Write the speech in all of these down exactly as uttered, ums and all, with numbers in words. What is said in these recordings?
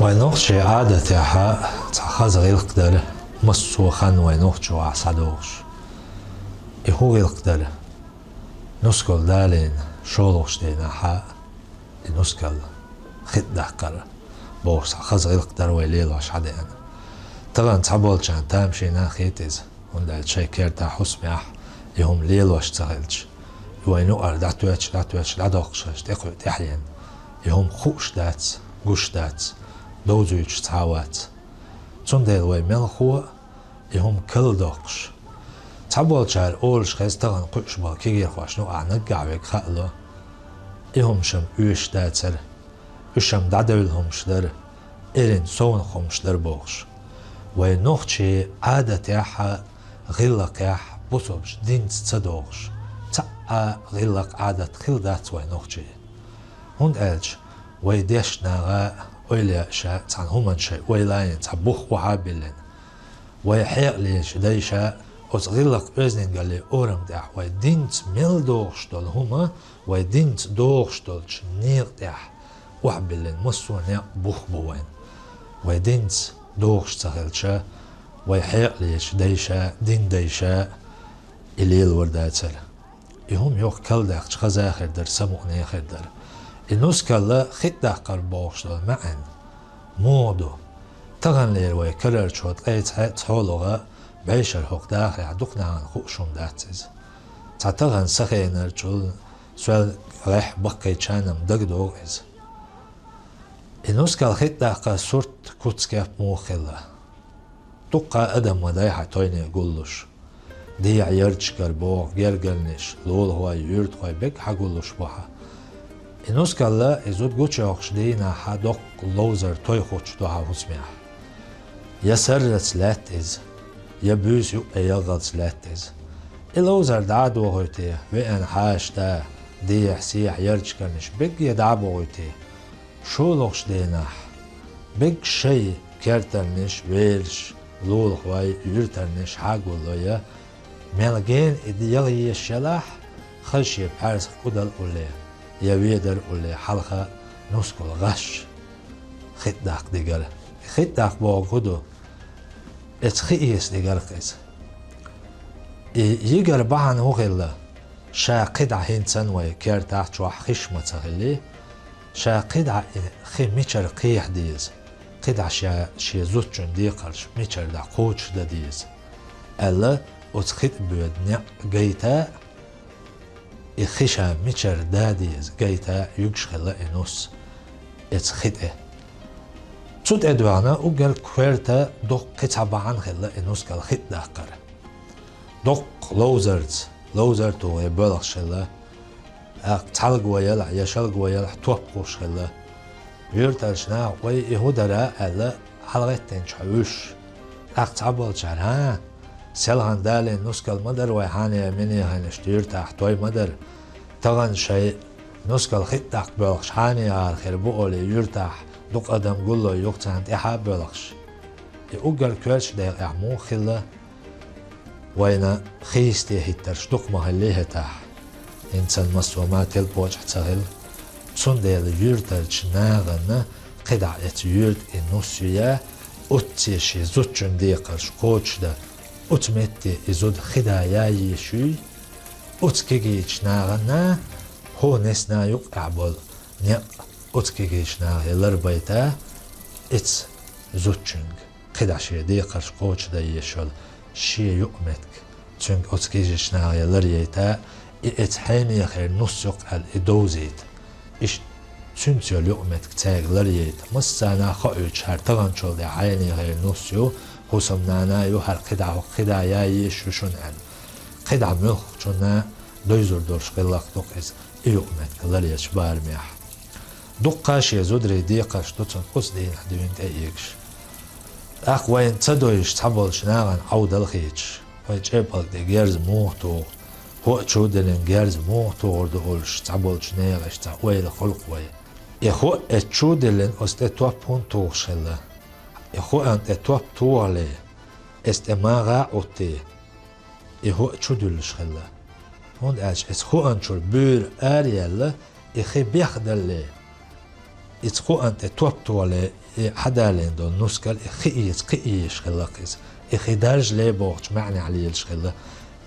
Вай нохчийн Ӏадатехь цхьа хаза гӀиллакх дара, массо а хан вай нохчо ахь схьадохуш. И хӀун гӀиллакх дара? Нускал далийна шолгӀачу дийнахь и нускал хи тӀе даккхар бохуш цхьа хаза гӀиллакх дара вай лелош хьадеана. Тахана цхьаболчарна тамашийна хета иза, хӀунда аьлча шайн кертахь, хӀусамехь и хӀума лелош ца хилча, и вайн юкъара дӀатоьттуш, дӀатоьттуш, дӀадоккхуш хилча, тӀекхуьу тӀаьхьенна, и хӀума хууш дац, гуш дац, довзуьйтуш цхьа а вац. Цундела вай мелхо а и хӀума карладоккхуш. Цхьаболчара олуш хеза, тахана кхуьуш болу кегийрхошна юкъахь наггахь верг хаало, и хӀума шам оьшуш дацара, уьш шам дӀадевлла хӀумаш дара, эрна совнаха хӀумаш дара бохуш. Вай нохчийн Ӏадатехь а, гӀиллакхехь а бусалбачу динца ца догӀуш, цхьа а гӀиллакх, Ӏадат хилла дац вай нохчийн. ХӀунда аьлча вай дешна нах а, ойла еш а, цхьана хӀуманна шайн ойла а йина, цхьа бух охьа а биллина, вай хьекъалечу дайша оцу гӀиллакх-оьздангаллин орам тӀехь вай динца мел догӀуш долу хӀума, вай динца догӀуш долчу некъа тӀехь охьабиллина массо а некъ, бух бу вайн. Вай динца догӀуш ца хилча, вай хьекъалечу дайша, дин дайша и лелор дацара. И хӀума юха карладаьккхича хаза хир дара, самукъане хир дара. И нускал хи тӀе даккхар бохуш долу маьӀна муха ду? Таханлера вай карарчо ткъе цхьаъ, цхьолгӀа бӀешара хӀокху дахарехь дукха нахана хууш хӀума дац иза. Цхьа тахана сан хенарчул соьл гӀехь баккхийчарна-м дагадогӀу иза. И нускал хи тӀе даккхар сурт, куц-кеп муха хилла? Дуккха адам ма дай хьан тойне гуллуш. Дехьа ярташкара богӀу гергарниш, лулахой, юьртахой бегга хьагуллуш бу хьан. И нускал и зуда гучуйоккхучу дийнахь доккха ловзар, той хуттуш ду хьан хӀусамехь. Я сарраца лаьтта иза, я буьйса юккъе ялхалц лаьтта иза. И ловзар дӀа а дохуьйтий, веана хьаша да, дехьа-сехьа ярташкарниш бегге дӀа а бохуьйтий, шолгӀачу дийнахь бегга шайн кертарниш, велаш, лулахой, юьртарниш хьагулло, я мел гена и яла езаш ялахь, хаза шен пхьаьрсах кӀудал улле, я ведар улле, хьалха нускал гӀаш хи тӀе даккха дигара. Хи тӀе даккха бохург хӀун ду? Эца хи эца дигара-кх иза. И йигар бахьана хӀун хилла? Ша кхидӀа, хӀинца-м вай кертахь, чохь хиш ма ца хиллий, ша кхидӀа и хи мичара кхехьа деза, кхидӀа ша шен зудчун декхарш мичара дӀа кхочушдан деза аьлла, оцу хи тӀе боьду некъ гайта, и хи ша мичара да деза гайта юьгуш хилла и нус эца хи тӀе. Цу тӀе доьгӀна уггар коьрта доккха кхин цхьа бахьана хилла и нускал хи тӀе даккхар. Доккха ловзарца, ловзар тухий боьлхуш хилла, тӀаккха цхьалго ялахь я шалго ялахь топ кхуш хилла. Юьртарчу наха, вай, и хӀун дара аьлла, хьалагӀеттинчохь вуьш. ТӀаккха цхьаболчара: «ХӀан, селхана далийна нускал ма дара вай хьенехан, минеханашна юьртахь, той ма дара. Тахана шайн нускал хи тӀе даккха боьлхуш хьенехара хир бу», — олий, юьртахь дукха адам гулло юха царна тӀаьхьа а боьлхуш. И уггар коьртачу декъехь муха хилла? Вайна хийцаде хӀиттарш дукха ма хиллий хӀетахь. ХӀинца-м массо а ма телпочехь ца хилла. Цундела юьртарчу нахана кхидӀа эца юьрта и нус юй, оццу шен зудчун декхарш кхочушдан, оцу метте и зуда хи да яй езаш юй, оцу кегийчу нахана хӀокху несна юккъехь болу некъ оцу кегийчу нахе ларбайта, эца зудчуьнга кхидӀа шен декхарш кхочушдан езаш йолу шен юкъаметтиг цуьнга оцу кегийчу нахе ларъяйта, и эца хьенехера нус ю-кх аьлла и довзийта. Иштта цуьнца йолу юкъаметтиг цаьрга ларъяйта. Массарна а хоуьйтуш, хӀара таханчул тӀаьхьа хьенехера нус ю, хӀусамнана ю, хӀара кхидӀа, хӀокху кхидӀа яй езаш ю шуна аьлла. КхидӀа муьлххачунна довзур долуш гӀиллакх ду-кх иза, и юкъаметтиг ларъечу барамехь. Дуккха шен зударийн декхарш ду цунна оцу дийнахь дуьйна тӀеэгаш. ТӀаккха вайна ца дойуш цхьаболчу нахана Ӏовдал хийцаш, вай чӀепалг тӀе герз муха туху, хӀоъ чу а диллина герз муха тухур ду олуш цхьаболчу нехан иштта ойла хуьлу-кх вайн. И хӀоъ эца чу а диллина оцу тӀе топ хӀунда тухуш хилла? И хӀоъна тӀе топ тухале, эца тӀе ма гӀа а Ӏуттий, и хӀоъ чу дуьллуш хилла. ХӀунда аьлча эца хӀоъначул буьйра араяьлла, и хи бехдалле, Иза хуан тӀе топ тохале, и хьадалийна долу нускал и хи эца кхиийш хилла-кх иза. И хи даржале бохучу маьӀнехь лелаш хилла.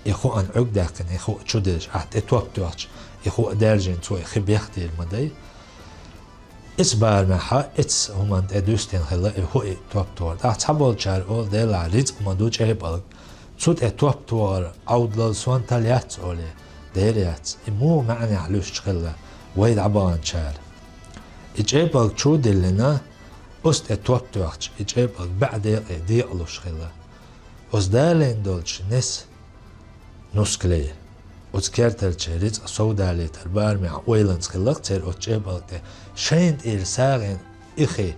И хуан Ӏуьрг даьккхина, и хуа чу дезаш, ахь тӀе топ тоьхча, и хуа даьржина цо и хи бехдийр ма дай. Иза барамехь, иза хӀуманна тӀе дуьстина хилла и хуа и топ тохар. ТӀаккха цхьаболчара олу, делахь, рицкъ ма ду чӀепалг. Цу тӀе топ тохар Ӏовдалал сонтал яц олий, дера яц. И муха маьӀнехь луьстуш хилла вай дӀабаханчара? И чӀепалг чу а диллина, оцу тӀе топ тоьхча, и чӀепалг баьӀ декъе декъалуш хилла. Оцу далийна долчу неса нускале, оцу кертарчийн рицкъ совдалийтар барамехь ойланца хилла-кх церан оцу чӀепалг тӀе, шайна тӀера сагӀина и хи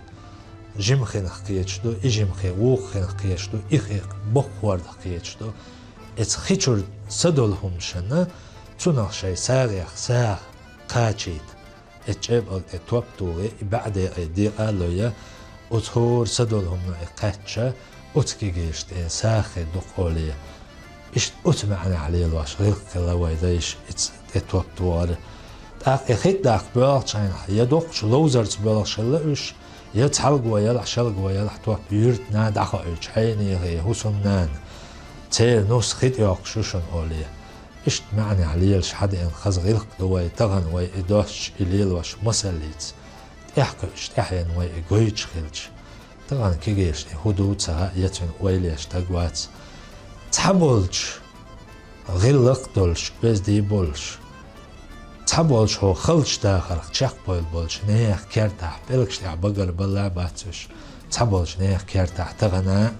жима хинах кхеташ ду, и жима хи вукху хинах кхеташ ду, и хи боккха хӀордах кхеташ ду. Оцу хи чуьра са долу хӀуманашна цунах шайн сагӀех сагӀа кхачийта. Оцу чӀепалг тӀе топ тухий, и баьӀ декъе декъа а лой, оцу хӀора са долу хӀумано и кхаьчча, оцу кегийрхошна тӀе сагӀа хир ду-кх олий. Иштта оцу маьӀнехь лелош гӀиллакх хилла вай дайша иза тӀе топ тохар. ТӀаккха и хи тӀедаккха боьлхучу хенахь, я доккхачу ловзарца боьлхуш хилла уьш, я цхьалго ялахь, шалго ялахь топ юьртана дӀахоуьйтуш, хьенехан, хӀусамнана, церан нус хи тӀе йоккхуш ю шуна олий. Иштта маьӀнехь лелаш хьадеана хаза гӀиллакх ду вай, тахана вай и достуш, и лелош масаллица, тӀаьхьакхуьуш тӀаьхьенна вай и гойтуш хилча. Тахана кегийрхошна хӀун ду ца хаьа, я цуьнан ойла еш стаг вац. Цхьаболчу гӀиллакх долуш, оьзда болуш, цхьаболчу хӀокху халчу дахарх чекхбевлла болчу нехан кертахь, пӀелгаш тӀехь багарбалла а бац уьш, цхьаболчу нехан кертахь тахана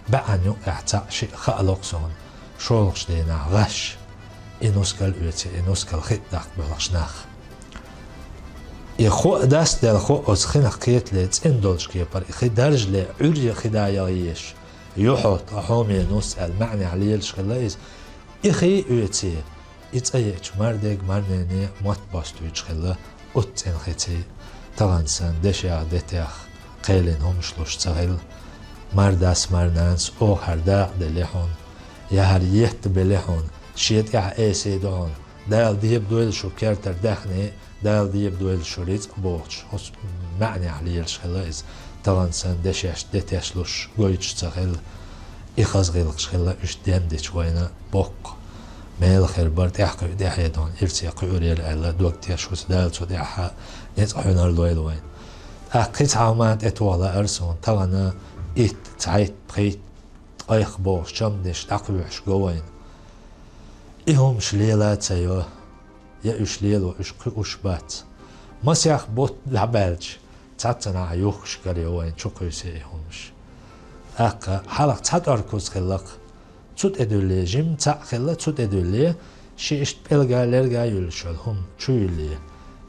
баьӀан юкъехь цхьаъ-шиъ хаало-кх суна, шолгӀачу дийнахь гӀаш, и нускал оьций, и нускал хи тӀедаккха боьлхуш нах. И хуа дастаделла хуа оцу хинах кхетале цӀена долчу кепара, и хи даржале Ӏуьрре хи да яла езаш, юьхьӀаьтта хьоме нус аьлла маьӀнехь лелаш хилла иза. И хи оьций, и цӀа еача мардега, марнене мотт бостуьйтуш хилла, оцу цӀена хиций, тахана санна дешех, детех кхелина хӀуманаш луш ца хилла. Мардас, марнанас оха хӀара дакъа делла хьуна, я хӀара етта белла хьуна, шен тӀехь эсий ду хьуна, Дала дебадойла шу кертара даьхни, Дала дебадойла шу рицкъ бохучу хӀусамехь лелаш хилла иза, тахана санна дешешца детеш луш гойтуш ца хилла. И хаза гӀиллакхаш хилла уьш дендича вайна боккха. Мела хир бара тӀаьхьакхуьу тӀаьхье дона, ирсе кхуьурера аьлла, дог тешаш ву Дала цу тӀехь, ницкъ хьуьнар лойла вайна. ТӀаккха кхин цхьа хӀума тӀетохалаара суна, тахана итт, цхьайтта, пхийтта, ткъайх бохуш чамдеш дӀакхоьхьуш го вайна. И хӀуманаш лела а ца йо, я уьш лело, уьш кхуьуш бац. Масех бутт дӀабаьлча, цхьаццанхьа юхкуш карайо вайна чукхуьйсу и хӀуманаш. ТӀаккха хьалха цхьа тӀоркуз хилла-кх, цу тӀе дуьллий, жимма цхьаъ хилла, цу тӀе дуьллий, ши иштта пӀелга, лерга юьллуш йолу хӀума чу юьллий,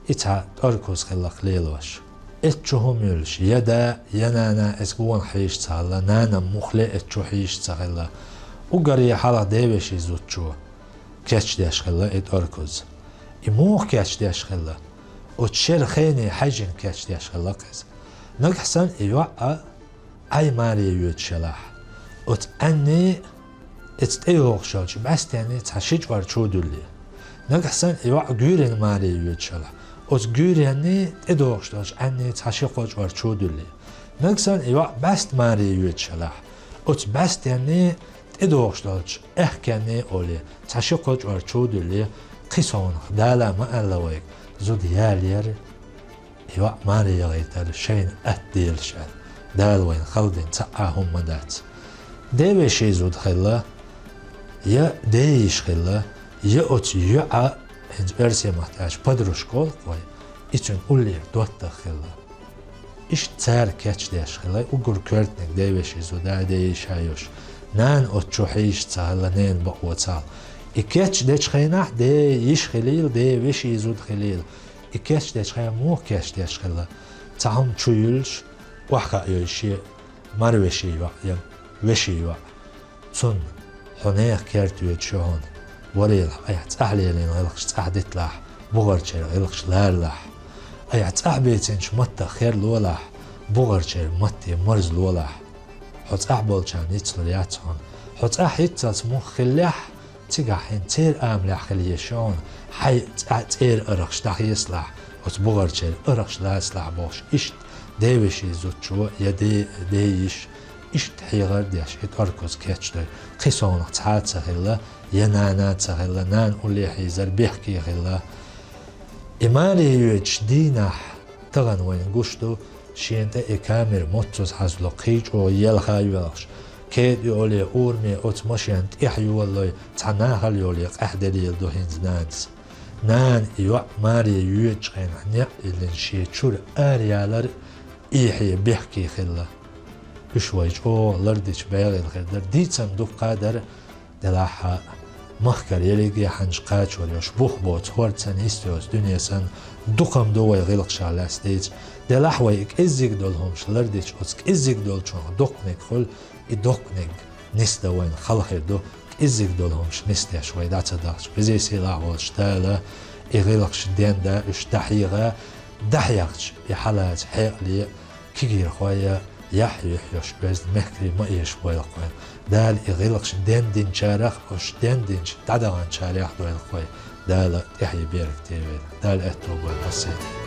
и цхьа тӀоркуз хилла-кх лелош. Эцу чу хӀума юьллуш, я да, я нана эцу гонах хьийзаш ца хилла, нана-м муххале эцу чу хьийзаш ца хилла. Уггаре хьалха девешин зудчо кечдеш хилла и тӀоркуз. И муха кечдеш хилла? Оцу шеран хене хьаьжжина кечдеш хилла-кх иза. Нагахь санна и йоӀ а Ӏай маре йоьдуш ялахь, оцу Ӏаьнний, эцу тӀейогӀуш йолчу бӀаьстенний цхьа ши чкъор чу дуьллий. Нагахь санна и йоӀ гуьйренна маре йоьдуш ялахь, оцу гуьйренний тӀедогӀуш долчу Ӏаьнний цхьа ши-кхо чкъор чу дуьллий. Нагахь санна и йоӀ бӀаьста маре йоьдуш ялахь, оцу бӀаьстенний тӀедогӀуш долчу аьхкенний олий, цхьа ши-кхо чкъор чу дуьллий, кхин совнах Дала ма аьлла вайга, зуда ялаяра, и йоӀ маре яхийтар шайна атта делаш аьлла. Дала вайна хала дина цхьа а хӀума ма дац. Девешин зуда хилла, я дейиш хилла, я оцу йоӀа, хӀинца оьрсийн маттахь аьлча, подружка олу-кх вай, и цуьнан уллера доттагӀа хилла. Иштта цара кечдеш хилла, уггар коьртаниг девешин зуда а, дейиш а йолуш. Нана оцу чу хьийзаш ца хилла, ненан бакъо ца хилла. И кечдечу хенахь, де йиш хилийла, де вешин зуда хилийла. И кечдечу хенахь муха кечдеш хилла? Цхьа хӀума чу юьллуш, охьахаа йойла шен марвешин йоӀ я вешин йоӀ. Цунна: «Хьо нехан керта йоьдуш ю хьуна. Варелахь, айхьа цӀахь лелийна гӀиллакхаш цӀахь диталахь, бухарчеран гӀиллакхаш ларалахь. Айхьа цӀахь бийцинчу маттах херлолахь, бухарчеран матте марзлолахь. Хьо цӀахь болчарна йицлур яц хьуна. Хьо цӀахь йиццалц муха хиллехь, цигахь хӀинца церан амалехь хила езаш ю хьуна, хьайн цӀа-, цӀера арахаш дӀахецалахь, Оцу бухарчеран арахьаш лацалахь бохуш, иштта девешин зудчо я де, де йиш, иштта хьехар а деш, и тӀорказ кечдой. Кхин совнаха цхьа а ца хилла, я нана а ца хилла, нана уллехь хьийзар бехке хилла. И маре йоьдучу дийнахь тахана вайна гуш ду, шена тӀе и камера моццуза хьаздо, кхин чӀогӀа елха а йоьлхуш, кеда йоле, ураме оцу машенна тӀехь йолалой, цхьа нахала йоле къаьхьа делийла ду хӀинца нанас. Нана и йоӀ маре йоьдучу хенахь некъ йиллина шен чуьра ара ялар ийхье бехке хилла. Уьш вай чӀогӀа лардича бегӀийла хир дара. Дийцам дуккха а дара, делахь а, махкара ерриге хьанча кхачор йолуш, бух боцу хӀордан санна, йист йоцу дуьне санна, дукха-м ду вай гӀиллакхашах лаьцна дийца. Делахь вай и кӀеззиг долу хӀумнаш лардича, оцу кӀеззиг долчунах доккханиг хуьлу, и доккханиг нисдан вайна хала хир ду, кӀеззиг долу хӀумнаш нисдеш вай дӀа ца дахча. Везий-сийлахь волчу Дала и гӀиллакхаш денда, уьш дӀахьеха, дӀахьехча, и хьалаца хьекъале, кегийрхой а, яхь юьхь йолуш оьзда мехкарий ма эшабойла-кх вайна. Дала и гӀиллакхаш дендинчарах, уьш дендинчу дӀадаханчарех дойла-кх вай. Дала тӀаьхье беркате вайна. Дала аьтто бойла массеран.